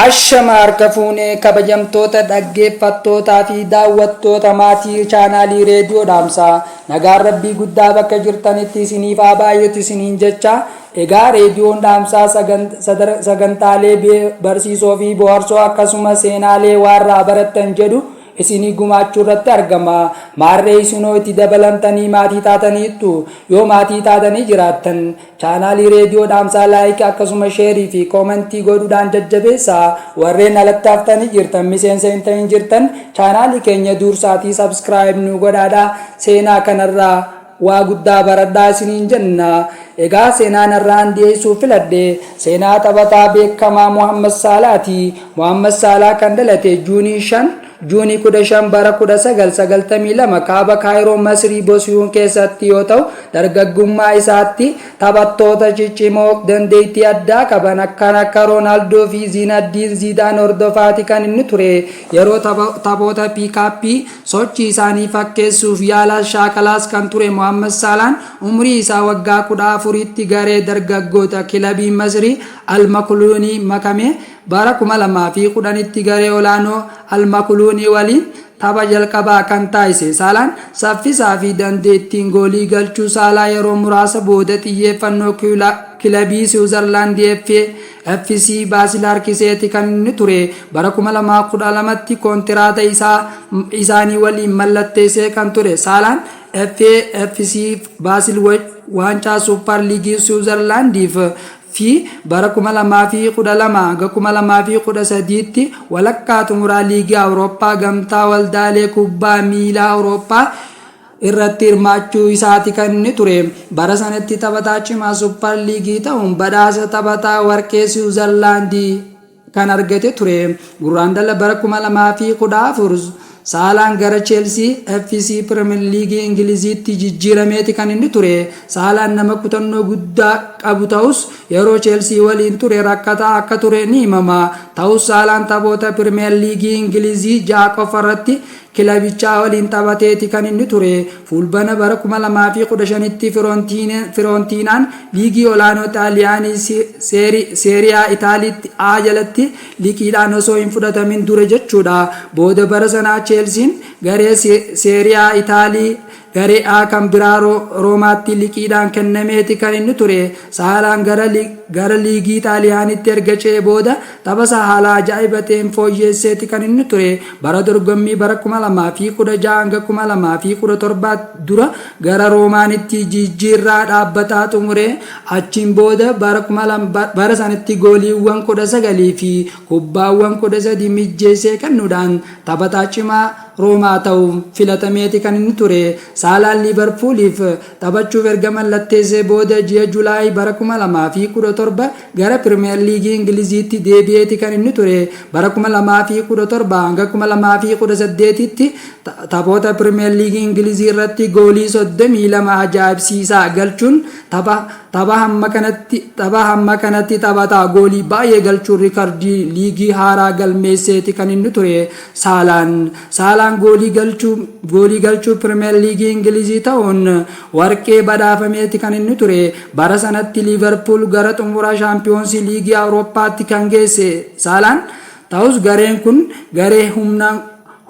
Ashama harka fuunee, kabajamtoota dhaggeeffattootaa fi daawwattoota maatii chaanaalii Reediyoo Dhaamsaa. Nagaan Rabbii guddaa bakka jirtanitti isiniif haa baay'atu isiniin jecha. Egaa Reediyoon Dhaamsaa sagantaalee barsiisoo fi bohaarsoo, akkasumas seenaalee waarraa barattan jedhu isinii gumaachuu irratti argama. Maarree, isinoo itti dabalamtanii maatii taataniittu? Yoo maatii taatanii jiraattan, chaanaalii Reediyoo Dhaamsaa like, akkasuma share fi comment godhuudhaan jajjabeessaa. Warreen alatti haftanii jirtan, miseensa hin ta'in jirtan, chaanaalii keenya dursaatii subscribe nu godhaadha. Seenaa kanarraa waa guddaa baradhaa isiniin jenna. Egaa seenaan irraan dhiyeessuu filadhe seenaa taphataa beekamaa Muhammad Saalaati. Muhammad Saalaa kan dhalate Juunii 5, Juunii 15 bara 1992 kaaba Kaayiroo Masrii Bosiyuun keessatti yoo ta'u, dargaggummaa isaatti taphattoota ciccimoo dandeettii addaa qaban akkan akka Roonaaldoo fi Ziinaddiin Ziidaan hordofaati kan inni ture. Yeroo taphoota piikaappii sochii isaanii fakkeessuuf yaalaas shaakalaas kan ture Muhammad Saalaan umrii isaa waggaa 14tti garee dargaggoota kilabii Masrii Almakuluunii makame. Bara 2010tti garee olaanoo Almakuluunii waliin tapha jalqabaa kan taasise Saalaan, saffisaa fi dandeettiin goolii galchuu Saalaa yeroo muraasa booda xiyyeeffannoo kilabii Siwuzarlaandii FC Baasil harkiseeti kan inni ture. Bara 2012tti koontiraata isaanii waliin mallatteessee kan ture Saalaan, FC Baasil waancaa Suupar Liigii Siwuzarlaandiif fi bara 2012 hanga 2013tti walakkaa xumuraa Liigii Awurooppaa Gamtaa Waldaalee Kubbaa Miilaa Awurooppaa irratti hirmaachuu isaati kan inni ture. Bara sanatti taphataa cimaa Suupar Liigii ta'uun badhaasa taphataa warqee Siwuzarlaandii kan argate ture. Gurraandhala bara 2014 Saalaan gara Cheelsii FC Pirimeer Liigii Ingiliziitti jijjiirameeti kan inni ture. Saalaan nama kutannoo guddaa qabu ta'us, yeroo Cheelsii waliin ture rakkataa akka ture ni himama. Ta'us Saalaan taphoota Pirimeer Liigii Ingilizii 6 qofa irratti kilabichaa waliin taphateeti kan inni ture. Fulbana bara 2015tti Firoontiinaan liigii olaanoo Xaaliyaanii Seeriyaa Itaaliitti A jalatti liqiidhaan osoo hin fudhatamin dura jechuudha. Booda bara sanaa Cheelsiin garee Seeriyaa Itaalii garee A kan biraa Roomaatti liqiidhaan kennameeti kan inni ture. Saalaan gara liigii Xaaliyaanitti erga ce'ee booda tapha haala ajaa'iba ta'een fooyyesseeti kan inni ture. Bara dorgommii bara 2016 hanga 2017 dura gara Roomaanitti jijjiirraa dhaabbataa xumure. Achiin booda bara sanatti gooliiwwan 19 fi kubbaawwan 13 mijjeessee kennuudhaan taphataa cimaa Roomaa ta'uun filatameeti kan inni ture. Saalaan Liivarpuuliif taphachuuf erga mallatteessee booda ji'a Julaay bara 2017 gara Pirimeer Liigii Ingiliziitti deebi'eeti kan inni ture. Bara 2017 hanga 2018tti taphoota Pirimeer Liigii Ingilizii irratti goolii 32 ajaa'ibsiisaa galchuun tapha hamma kanatti taphataa goolii baay'ee galchuun riikardii liigii haaraa galmeesseeti kan inni ture Saalaan. Saalaan goolii galchuu Pirimeer Liigii Ingilizii ta'uun warqee badhaafameeti kan inni ture. Bara sanatti Liivarpuul gara xumura Shaampiyoonsii Liigii Awurooppaatti kan geesse Saalaan, ta'us gareen kun garee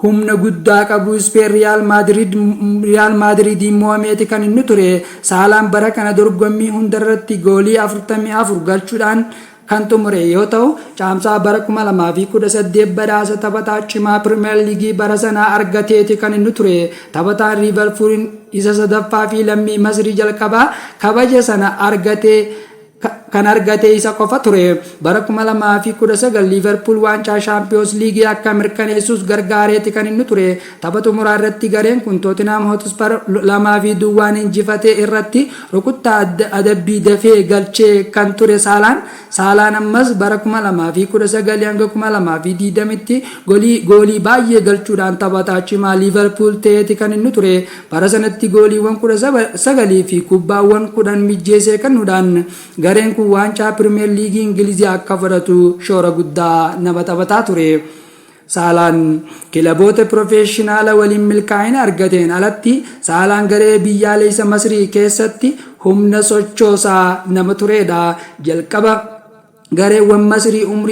humna guddaa qabu Ispeen Riyaal Maadiriidiin mo'ameeti kan inni ture. Saalaan bara kana dorgommii hundarratti goolii 44 galchuudhaan kan xumure yoo ta'u, Caamsaa bara 2018 badhaasa taphataa cimaa Pirimeer Liigii bara sanaa argateeti kan inni ture. Taphataan Liivarpuuliin isa sadaffaa fi lammii Masrii jalqabaa kabaja sana argatee kan argate isa qofa ture. Bara 2019 Liivarpuul waancaa Shaampiyoons Liigii akka mirkaneessus gargaareeti kan inni ture. Tapha xumuraa irratti gareen kun Tootinam Hotspur 2-0n injifate irratti rukuttaa adabbii dafee galchee kan ture Saalaan. Saalaan ammas bara 2019 hanga 2020tti goolii baay'ee galchuudhaan taphataa cimaa Liivarpuul ta'eeti kan inni ture. Bara sanatti gooliiwwan 19 fi kubbaawwan 10 mijjeessee kennuudhaan gareen kun waancaa Pirimeer Liigii Ingilizii akka fudhatu shoora guddaa nama taphataa ture. Saalaan kilaboota piroofeeshinaala waliin milkaa'ina argateen alatti, Saalaan garee biyyaalessa Masrii keessatti humna sochoosaa nama turedha. Jalqaba gareewwan Masrii umrii